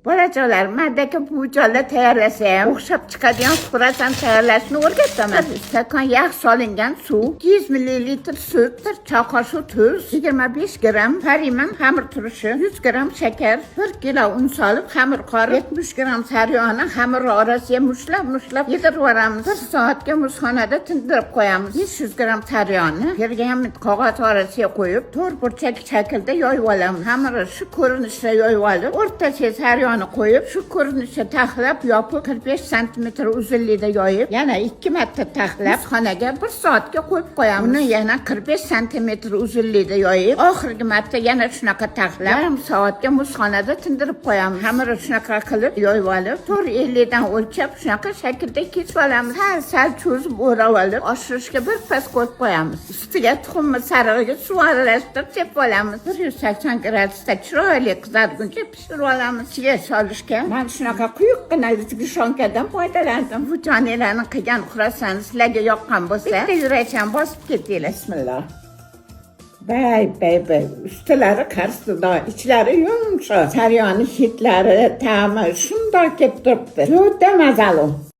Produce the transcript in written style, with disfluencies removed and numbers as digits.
Bolajonlar, mandaka buvijonlar tayyorlasa ham o'xshab chiqadigan xurasan tayyorlashni o'rgataman. Bir stakan yog' solingan suv, 200 ml sut, bir choy qoshiq tuz, 25 gramm pariman xamir turishi, 100 gramm shakar, 1 kilo un solib xamir qorib, 70 gramm sariyog'ni xamir orasiga mushlab mushlab yedirib yuboramiz. Bir soatga muzxonada tindirib qo'yamiz. 500 gramm sariyog'ni pergament qog'oz orasiga qo'yib, to'rt burchak shaklda yoyib olamiz. Xamirni shu ko'rinishda yoyib olib, o'rtasiga sariyog'ni qo'yib, shu ko'rinishda taxlab yopib, 45 santimetr uzunlikda yoyib, yana ikki marta taxlab, xonaga bir soatga qo'yib qo'yamiz. Uni yana 45 santimetr uzunlikda yoyib, oxirgi marta yana shunaqa taxlab, yarim soatga muzxonada tindirib qo'yamiz. Xamirni shunaqa qilib yoyib olib, 4,50 dan o'lchab shunaqa shaklda kesib olamiz. Sal sal cho'zib o'rab olib, oshirishga bir pas qo'yib qo'yamiz. Ustiga tuxumni sarig'iga suv aralashtirib sepib olamiz. 180 gradusda chiroyli qizarguncha pishirib olamiz. Ichiga solishga man shunaqa quyuqqina сгущёнка dan foydalandim. Bu joniylarni qilgan xurasan sizlarga yoqqan bo'lsa, bitta yurakchani bosib ketinglar. Bismillah. Bay bay bay. Ustilari qarsida, ichlari yumshoq. Sariyog'ni hidlari, ta'mi shundoq kelib turibdi. Juda mazali.